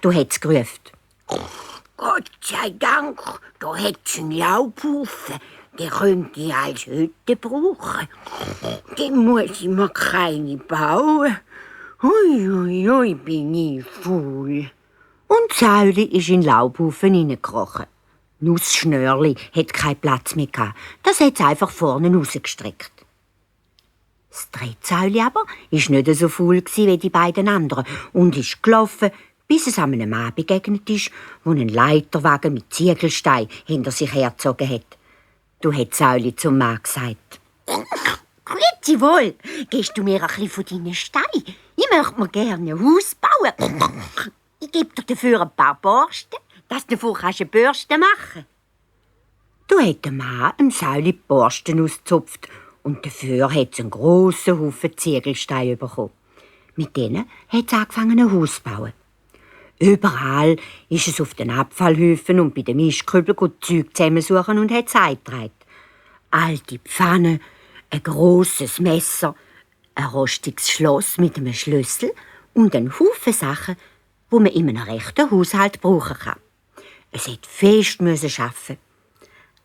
Du hätt's gerufen. Gott sei Dank, da hätt's einen Laubhaufen. Den könnte ich als Hütte brauchen. Den muss ich mir keine bauen. Hui, bin ich faul. Und Säuli ist in den Laubhaufen hineingekrochen. Nussschnörli hat keinen Platz mehr gehabt. Das hat sie einfach vorne rausgestreckt. Das Drehsäuli aber war nicht so faul wie die beiden anderen und ist gelaufen, bis es an einem Mann begegnet ist, wo ein Leiterwagen mit Ziegelstein hinter sich hergezogen hat. Du hat Säuli zum Mann gesagt: Grüezi wohl, gibst du mir ein bisschen von deinen Steinen? Ich möchte mir gerne ein Haus bauen. Ich gebe dir dafür ein paar Borsten, dass du davon eine Bürste machen kannst. Du hat der Mann dem Säuli die Borsten ausgezupft und dafür hat sie einen grossen Haufen Ziegelsteine bekommen. Mit denen hat sie angefangen, ein Haus zu bauen. Überall ist es auf den Abfallhöfen und bei den Mischkübeln Zeug zusammensuchen und hat es eingetragen. Alte Pfannen, ein grosses Messer, ein rostiges Schloss mit einem Schlüssel und ein Haufen Sachen, die man in einem rechten Haushalt brauchen kann. Es hat fest arbeiten.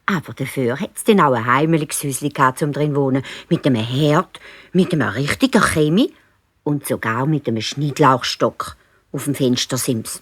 Aber dafür hat es dann auch ein heimeliges Häuschen zum drin wohnen, mit einem Herd, mit einem richtigen Chemie und sogar mit einem Schnittlauchstock auf dem Fenstersims.